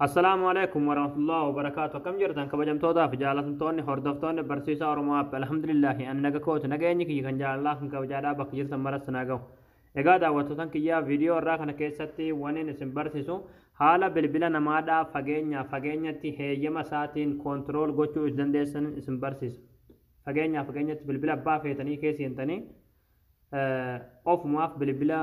Assalaamu alaikum warahmatullahi wabarakaatu. Akkam jirtan kabajamtootaa fi jaalatamtoonni hordoftoonni barsiisaa Oromoo App? Alhamdulillahi, ani naga kooti. Nageenyi kiyya kan jaalalaa kan kabajaadhaa bakka jirtan maratti naa gahu. Egaa daawwattootan kiyyaa, viidiyoo irraa kana keessatti waniin isin barsiisu haala bilbila namaadhaa fageenyaa fageenyatti heeyyama isaatiin control gochuu isin dandeessan isin barsiisa. Fageenyaa fageenyatti bilbila abbaa feetanii keessa seentanii ofumaaf bilbila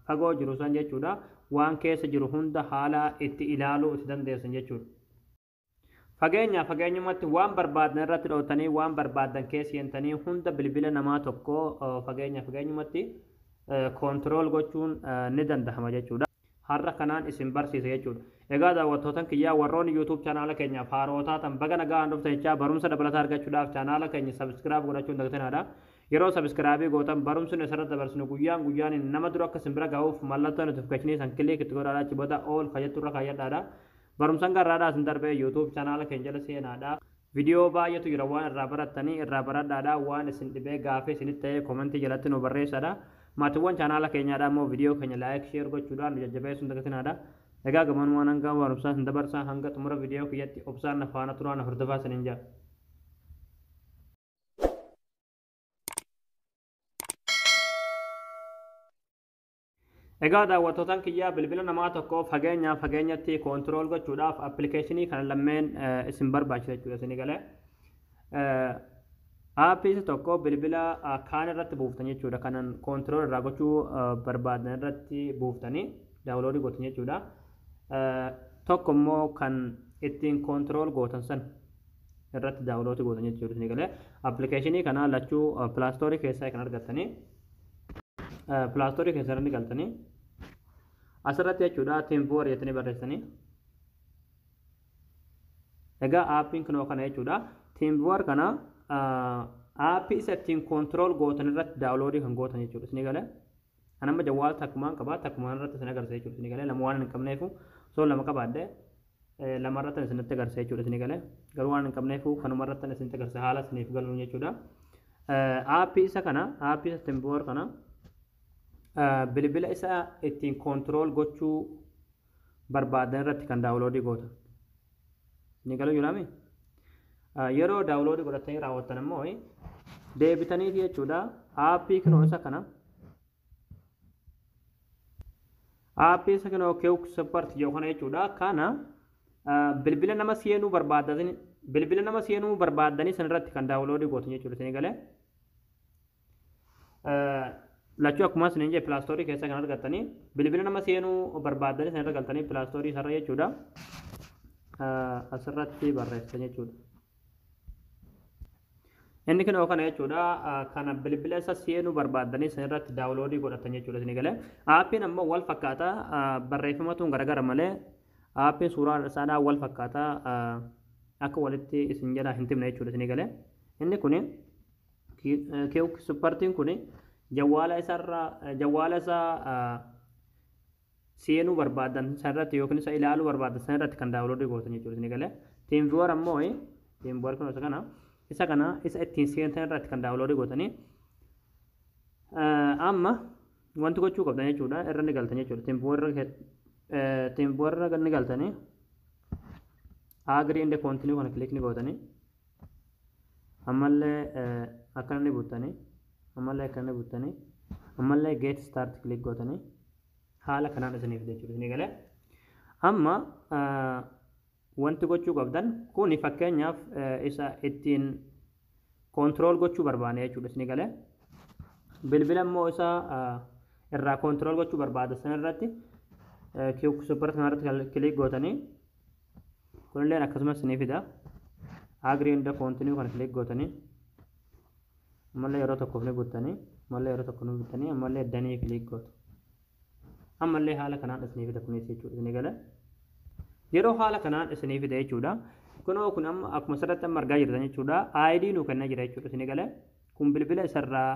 fagoo jiru san jechuudha, waan keessa jiru hunda haala itti ilaaluu itti dandeessan jechuudha. Fageenyaa fageenyumatti waan barbaadan irratti dhootanii, waan barbaadan keessa seentanii hunda bilbila namaa tokko fageenya fageenyumatti control gochuun ni dandahama jechuudha. Har'a kanaan isin barsiisa jechuudha. Egaa daawwattootan kiyyaa, warroonni YouTube chaanaala keenyaaf haaroo taatan, baga nagaan dhuftan jechaa, barumsa dabalataa argachuudhaaf chaanaala keenya subscribe godhachuun dagatinaadha. Yeroo subscribe gootan barumsi nu isarratti dabarsinu guyyaan guyyaan nama dura akka isin bira ga'uuf mallattoo notification san click itti godhaadha, achi booda all kajettu irra kaayyadhaadha. Barumsan garraadhaa isin darbee YouTube chaanaala keenya jala seenaadha. Viidiyoo baay'eetu jira, waan irraa barattanii irraa baradhaadha. Waan isin dhibee gaafii isinitti ta'ee comment jalatti nu barreessadha. Maatiiwwan chaanaala keenyaadha immoo viidiyoo keenya like, share gochuudhaan nu jajjabeessuun dagatinaadha. Egaa gamanumaan hanga barumsaa isin dabarsaa, hanga xumura viidiyoo kiyyatti obsaan na faana turaa, na hordofaa isiniin jedha. Egaa daawwattootaan kiyyaa, bilbila namaa tokko fageenyaa fageenyatti control gochuudhaaf appilikeeshinii kana lammeen isin barbaachisa jechuudha isinii galee. Aappii isa tokko bilbila kaan irratti buuftan jechuudha, kanan control irraa gochuu barbaadan irratti buuftanii download gootan jechuudha. Tokko immoo kan ittiin control gootan san irratti download gootan jechuudha isinii galee. Appilikeeshinii kana lachuu Play Store keessaa kan argattanii, Play Store keessa irratti galtanii asirratti jechuudha TeamViewer jettanii barreessanii. Egaa aappiin kunoo kana jechuudha. TeamViewer kana aappii isa ittiin control gootan irratti download kan gootan jechuudha. Isinii galee, an amma jawwaal takkumaan qabaa, takkumaan irratti isin agarsiisa jechuudha. Isinii galee, lama waan hin qabneefu, soo lama qabaadde lama irratti isinitti agarsiisa jechuudha. Isinii galee, garuu waan hin qabneefu kanuma irratti isinitti agarsiisa, haala isiniif galuun jechuudha. Aappii isa kana, aappii isa TeamViewer kana bilbila isa ittiin control gochuu barbaadan irratti kan download gootan. Ni galuu jiraami? Yeroo download godhatanii raawwattan immoo deebitaniiti jechuudha aappii kunoo isa kana, aappii isa kunoo Quick Support jedhu kana jechuudha. Kana bilbila nama seenuu barbaadanii, bilbila nama seenuu barbaadanii san irratti kan download gootan jechuudha. Isinii galee, lachuu akkuma isiniin jedhe Play Store keessa kan argattanii, bilbila nama seenuu barbaadanii san irra galtanii Play Store isarra jechuudha asirratti barreessan jechuudha. Inni kunoo kana jechuudha, kana bilbila isa seenuu barbaadanii san irratti download godhatan jechuudha. Isinii galee, aappiin ammoo wal fakkaata, barreeffamatuun garagara malee aappiin suuraa isaadhaa wal fakkaata, akka walitti isin jedha hin timne jechuudha. Isinii galee, inni kuni Quick Supportiin kun jawwaala isarra, jawwaala isaa seenuu barbaadan sanirratti yookiin isa ilaaluu barbaadan sanirratti kan download gootan jechuudha. Isinii galee, TeamViewer ammoo, TeamViewer kun isa kana isa ittiin seentan irratti kan download gootanii. Amma wanti gochuu qabdan jechuudha, irra ni galtan jechuudha. TeamViewer irra ni galtanii, agree and continue kana click ni gootanii, ammallee akkana ni buttanii, ammallee akkana ni buttanii, ammallee get start click gootanii, haala kanaan isiniif jechuudha. Isinii galee, amma wanti gochuu qabdan kuni fakkeenyaaf isa ittiin control gochuu barbaane jechuudha. Isinii galee, bilbila immoo isa irraa control gochuu barbaada san irratti, Quick Support kanarratti click gootanii, kunilleen akkasumas isinii fida. Agree and continue kana click gootanii, ammallee yeroo tokkoof ni buttanii, ammallee yeroo tokko ni buttanii, ammallee done click gootu. Ammallee haala kanaan isinii fida kunis jechuudha. Isinii galee, yeroo haala kanaan isinii fida jechuudha, kunoo kun amma akkuma asirratti amma argaa jirtan jechuudha, ID nuu kennaa jira jechuudha. Isinii galee, kun bilbila isarraa,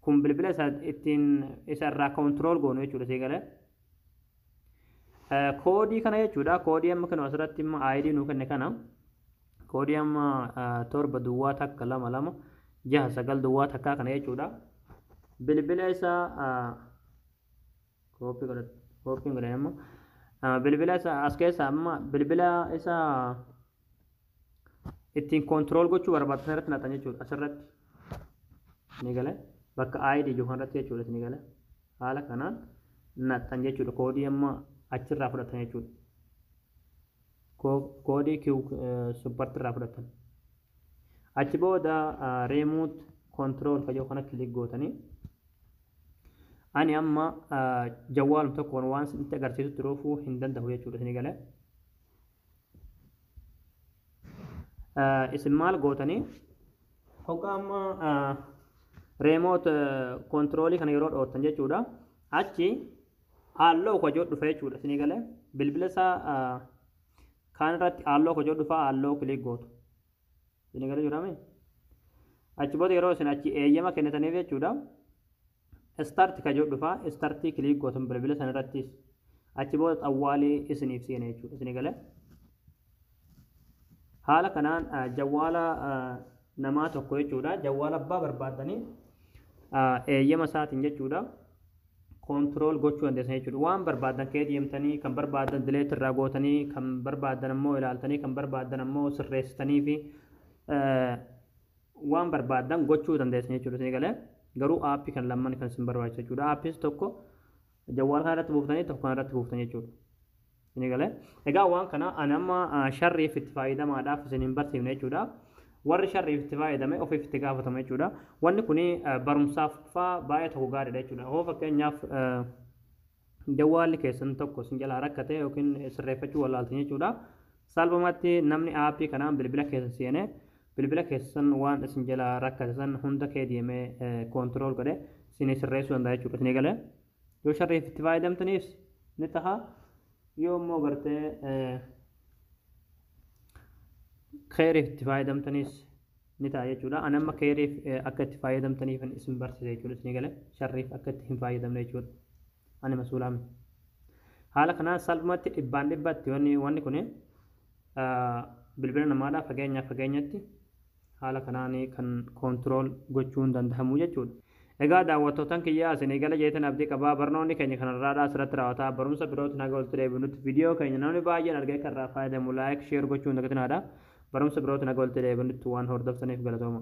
kun bilbila isa ittiin isarraa control goonu jechuudha. Isinii galee, koodii kana jechuudha, koodii amma kan asirratti immoo ID nuu kenne kana, koodii amma 7 0 1 2 2 6 9 0 1 kana jechuudha, bilbila isaa copy godhate, copyn godhan immoo Bilbila isa as keessa amma bilbila isa ittiin control gochuu barbaadan irratti naqxan jechuudha. Asirratti ni gale, bakka ID jiru kanarratti jechuudha. Ni gale, haala kanaan naqxan jechuudha. Koodii amma achirraa fudhatan jechuudha. Koodii Q support irraa fudhatan. Achi booda remote control ka jiru kana click gootanii, ani amma jawwaalum tokkoon waan isinitti agarsiisutti roofuu hin danda'u jechuudha. Isin galee, isin maal gootanii, hoggaa amma remote controlii kana yeroo dhoottan jechuudha, achi allow ka jiru dhufa jechuudha. Isin galee, bilbila isaa kaan irratti allow ka jiru dhufa, allow click gootu. Isin galee jiraame? Achi booda yeroo isin achi eeyyama kennitaniif jechuudha, start ka jiru dhufa, startii click gootan bilbila sana irrattis. Achi booda xawwaalii isiniif seena jechuudha. Isin galee, haala kanaan jawwaala namaa tokko jechuudha, jawwaala abbaa barbaaddanii eeyyama isaatiin jechuudha control gochuu dandeessan jechuudha. Waan barbaadan kee deemtanii, kan barbaadan delete irraa gootanii, kan barbaadan ammoo ilaaltanii, kan barbaadan ammoo sirreessitanii fi waan barbaadan gochuu dandeessan jechuudha. Isin galee, garuu aappii kan lamman kan isin barbaachisu jechuudha. Aappiis tokko jawwaala kana irratti buuftanii, tokko kana irratti buuftan jechuudha. Isin galee, egaa waan kana ani amma sharriif itti fayyadamaadhaaf isin hin barsiifne jechuudha. Warri sharriif itti fayyadame ofiif itti gaafatama jechuudha. Wanni kuni barumsaaf faa baay'ee tokko gaariidha jechuudha. Hoo fakkeenyaaf jawwaalli keessan tokko isin jalaa rakkate yookiin sirreeffachuu wallaaltan jechuudha, salphumatti namni aappii kanaan bilbila keessa seenee bilbila keessan waan isin jalaa rakkate san hunda kee deemee control godhe isin sirreessuu danda'a jechuudha. Isin galee, yoo sharriif itti fayyadamtaniif ni taha, yoo immoo gartee keeriif itti fayyadamtaniis ni ta'a jechuudha. Ani amma keeriif akka itti fayyadamtaniif isin barsiise jechuudha. Isin galee, sharriif akka itti hin fayyadamne jechuudha. Ani masuulaa miti. Haala kanaan salphumatti dhibbaan dhibbatti wanni kun bilbila namaadhaa fageenyaa fageenyatti haala kanaan kan control gochuun danda'amu jechuudha. Egaa daawwattootan kiyyaa, isinii gala jeetan abdii qabaa. Barnoonni keenya kanarraadhaa asirratti raawwataa. Barumsa birootiin haga walitti deebinutti, viidiyoo keenya namni baay'een argee kan irraa fayyadamu like, share gochuun dagatinaa. Barumsa birootiin haga walitti deebinutti waan hordoftaniif galatooma.